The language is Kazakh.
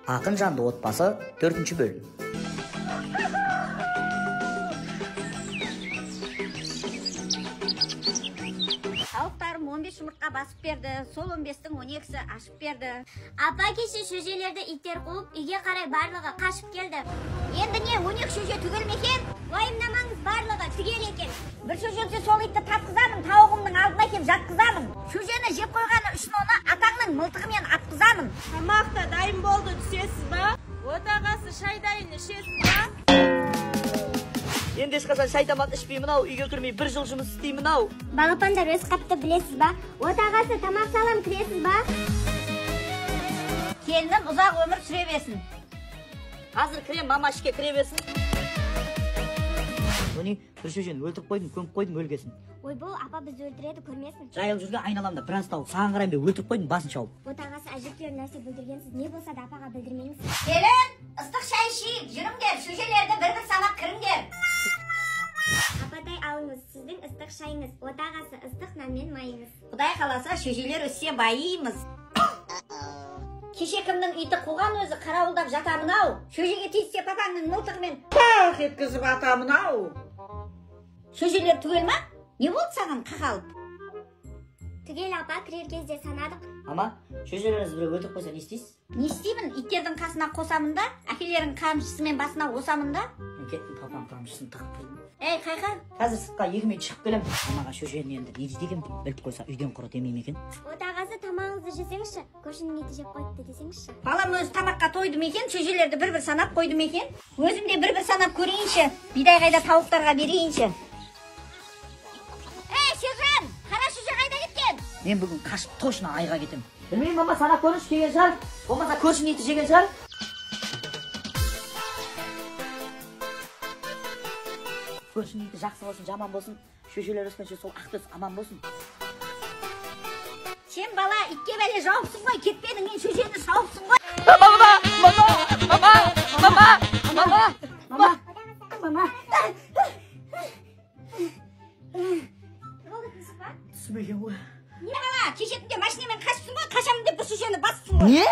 Ақын жанды отбасы 4-ші бөлім. Тауықтарым 15 жұмыртқа басып берді, сол 15-тің 12-сі ашып берді. Апа кеше шөжелерді иттер қуып, үйге қарай барлығы қашып келді. Енді не, 12 шөже түгел ме екен? Уайымдамаңыз, барлығы түгел екен. Бір шөже сол итті тапқызамын, тауығымның алдына кеп жатқызамын. Шөжені жеп қойғаны үшін оны атаңның мылтығымен атқызамын. Тамақ та дайын болды, түсесіз ба? Отағасы шай дайын, ішесіз ба? Енді ешқашан шай тамақ ішпеймін ау, үйге кірмей бір жыл жұмыс істеймін ау. Балапандар өз қапты білесіз ба? Отағасы тамақ салам, кіресіз ба? Келінім ұзақ өмір сүре берсін. Қазір кірем, мама ішке кіре берсін. Өне, бір шөжені өлтіріп қойдым, көміп қойдым, өлгесін. Ойбол, апа бізді өлтіреді, көрмесін. Жайылып жүрген айналамда біраз тауық, саған қараймын деп өлтіріп қойдым, басын шауып. Отағасы әжептәуір нәрсе бүлдіргенсіз, не болса да апаға білдірмеңіз. Келін, ыстық шай ішейік, жүріңдер, шөжелерді бір-бір санап кіріңдер. Апатай алыңыз, сіздің ыстық шайыңыз, отағасы ыстық нанмен майыңыз. Құдай қаласа, шөжелер өссе байимыз. Кеше кімнің иті қуған өзі қарауылдап жатамын ау. Шөжеге тиіссе папаңның мылтығымен пах еткізіп атамын ау. Шөжелер түгел ма? Не болды саған қақалып? Түгел апа, кірер кезде санадық. Ама, шөжелеріңізді біреу өлтіріп қойса не істейсіз? Не істеймін? Иттердің қасына қосамын да, әкелерің қамшысымен басына осамын да. Мен кеттім, папам қамшысын тағып келдім. Ей, қайқа? Қазір сыртқа 2 минут шығып келемін. Мамаға шөжені енді не дейді екен? Біліп қойса үйден құры демей ме екен? Отағасы тамағыңызды жесеңізші, көршінің иті жеп қойыпты десеңізші. Балам өзі тамаққа тойды ма екен? Шөжелерді бір-бір санап қойды ма екен? Өзім де бір-бір санап көрейінші. Бидай қайда тауықтарға берейінші. Ей, Сержан, қара шөже қайда кеткен? Мен бүгін қашып точно айға кетемін. Білмеймін, мама, санап көріңізші, келген шығар. Болмаса көршінің иті жеген шығар. Көршінің иті жақсы болсын, жаман болсын, шөжелер өскенше сол ақтөс аман болсын. Сен бала итке бәле жауыпсың ғой, кетпедің, мен шөжені шауыпсың ғой. Мама, мама, мама, мама, мама, мама, мама. Болды, тыныш па? Түсім екен ғой. Не бала, кеше түнде машинамен қашыпсың ғой, қашамын деп бір шөжені басыпсың ғой. Не?